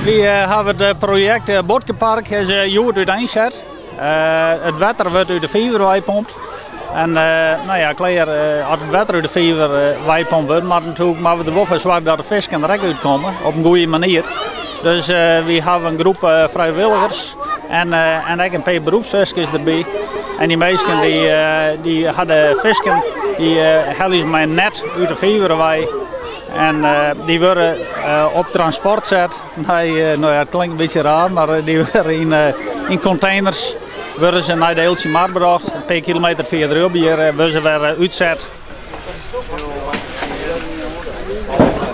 Wy hawwe it projekt Buorkepark is hjoed úteinset. It wetter wurdt út de fiver weipompt. En no ja, klear, as it wetter út de fiver weipompt wurdt, moat natuerlik moatte we der wol foar soargje dat de fisken der ek útkomme op in goede manier. Dus wy hawwe in groep frijwilligers en en ek in pear beroepsfiskers derby. En dy minsken dy, dy ha de fisken, dy helje se mei in net út de fiver wei. En dy wurde op transport set nei, no ja, it klinkt in bytsje raar, mar dy wurde yn konteners wurde se nei de Eeltsjemar brocht. In pear kilometer fierderop hjir wurde se wer útset.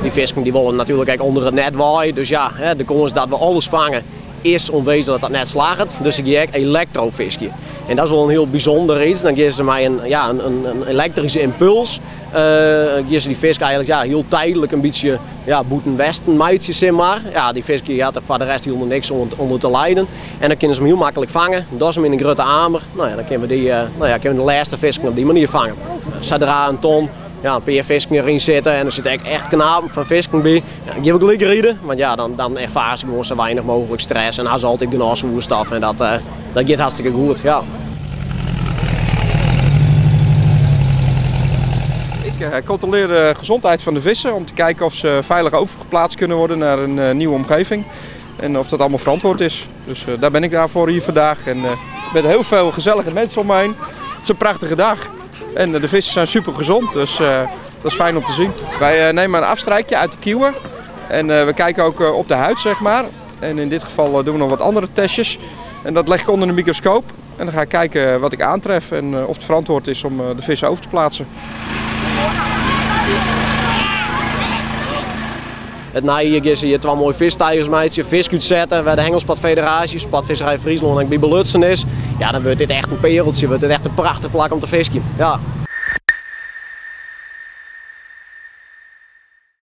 Dy fisken dy wolle natuerlik ek ûnder it net wei, dus ja, de kâns dat we alles fange is oanwêzich dat dat net slagget. Dus se gean ek elektrofiskje. En dat is wol in hiel bysûnder iets. Dan gean se mei in, ja, in elektryske ympuls gean se dy fisk eigentlik ja, hiel tydlik in bytsje ja, bûten westen meitsje, sis mar. Ja, dy fisk dy hat der foar de rest hielendal niks oan ûnder te lijen. En dan kinne se him hiel maklik fange. Dochs him yn in grutte amer. No ja, dan kinne we dy, no ja, kinne we de lêste fisken op dy manier fange. Sadra in ton, ja, in pear fisken deryn sitte en der sitte ek echt knapen fan fisken by, ja, dan gean we gelyk ride. Want ja, dan, dan erfare se gewoan sa weinich mooglik stress en ha se altyd genôch soerstof en dat, dat giet hartstikke goed. Ja. Ik controleer de gezondheid van de vissen om te kijken of ze veilig overgeplaatst kunnen worden naar een nieuwe omgeving. En of dat allemaal verantwoord is. Dus daar ben ik daarvoor hier vandaag. En met heel veel gezellige mensen om me heen. Het is een prachtige dag. En de vissen zijn super gezond, dus dat is fijn om te zien. Wij nemen een afstrijkje uit de kieuwen. En we kijken ook op de huid, zeg maar. En in dit geval doen we nog wat andere testjes. En dat leg ik onder de microscoop. En dan ga ik kijken wat ik aantref en of het verantwoord is om de vissen over te plaatsen. It nije jier gean se hjir twa moaie fisktigers meitsje, fisk útsette, wêr de Hengelsportfederaasje, Sportvisserij Fryslân ek by belutsen is. Ja, dan wurdt dit echt in peareltsje, wurdt dit echt in prachtich plak om te fiskjen. Ja.